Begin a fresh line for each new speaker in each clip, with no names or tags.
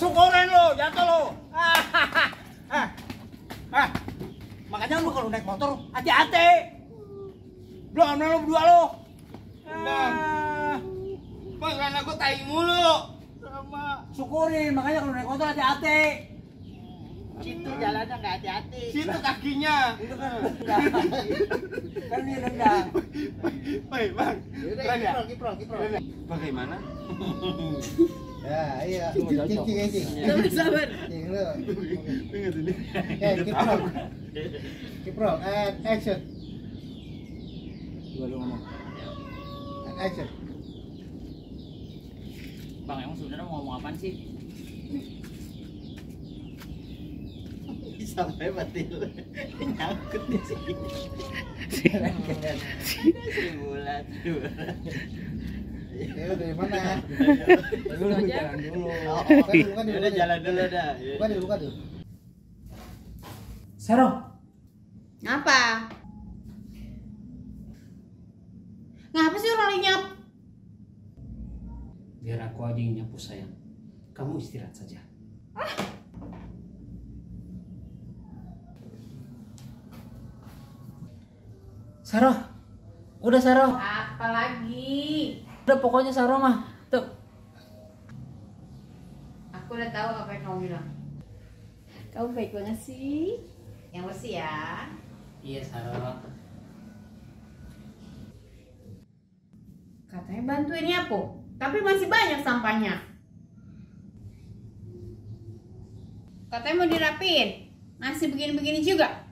Syukurin lo, jatuh lo. Makanya lu kalau naik motor hati-hati. Belum lo berdua lo.
Bang, karena gue tai mulu.
Syukurin, makanya kalau naik motor hati-hati.
Situ jalannya nggak hati-hati.
Situ kakinya.
Itu kan rendah. Kan ini rendah.
Baik, Bang.
Yaudah, kiprol.
Bagaimana?
Ya, iya. Cing.
Sabar.
Cing lu.
Ingat ini.
Kiprol, and action.
Gua lu ngomong.
And action.
Bang, emang sebenarnya mau ngomong apaan sih?
Sampai mati lu. Nyangkut di sini. Bulan. Ya dari mana?
Dulu jalan dulu.
Udah jalan dulu dah. Buka dulu.
Saro.
Apa? Ngapa sih orang lenyap?
Biar aku aja yang nyapu sayang. Kamu istirahat saja.
Saro. Udah Saro.
Apa lagi?
Udah pokoknya Saro mah. Tuh.
Aku udah tahu apa yang kamu bilang. Kamu baik banget sih. Yang bersih ya.
Iya, Saro.
Katanya bantuin nyapu, tapi masih banyak sampahnya. Katanya mau dirapiin, masih begini-begini juga.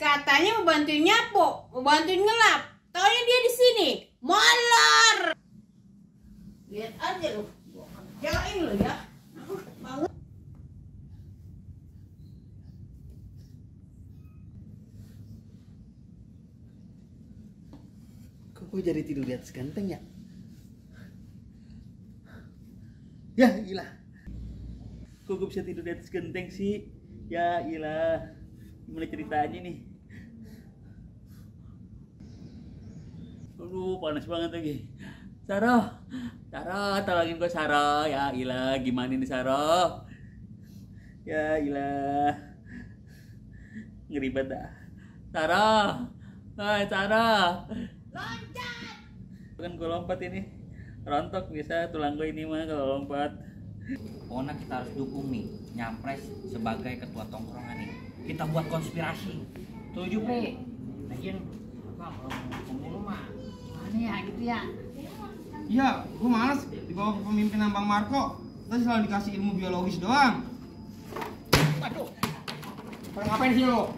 Katanya mau bantuin nyapu, mau bantuin ngelap. Taunya dia di sini, molor. Lihat aja lu, jagain lu ya. Banget.
Kok gue jadi tidur di atas genteng ya? Ya gila.
Kok gue bisa tidur di atas genteng sih? Ya gila. Gimana ceritanya nih? Aduh, panas banget lagi. Saro, tolongin gue Saro. Ya gila, gimana nih Saro? Ya gila. Ngeri banget dah. Saro, hai Saro.
Loncat.
Kan gue lompat ini. Rontok bisa tulang gue ini mah kalau lompat.
Pokoknya kita harus dukung nih Nyampres sebagai ketua tongkrongan nih. Kita buat konspirasi. Setuju, Pre? Lagian Bang, kalau mau pembunuh mah gimana ya gitu ya?
Iya, gue males dibawa ke pemimpinan Bang Marco. Kita selalu dikasih ilmu biologis doang.
Waduh. Pada ngapain sih lo?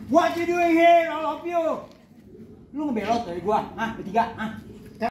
What you doing here, all of you? Lu ngebelot dari gua, bertiga,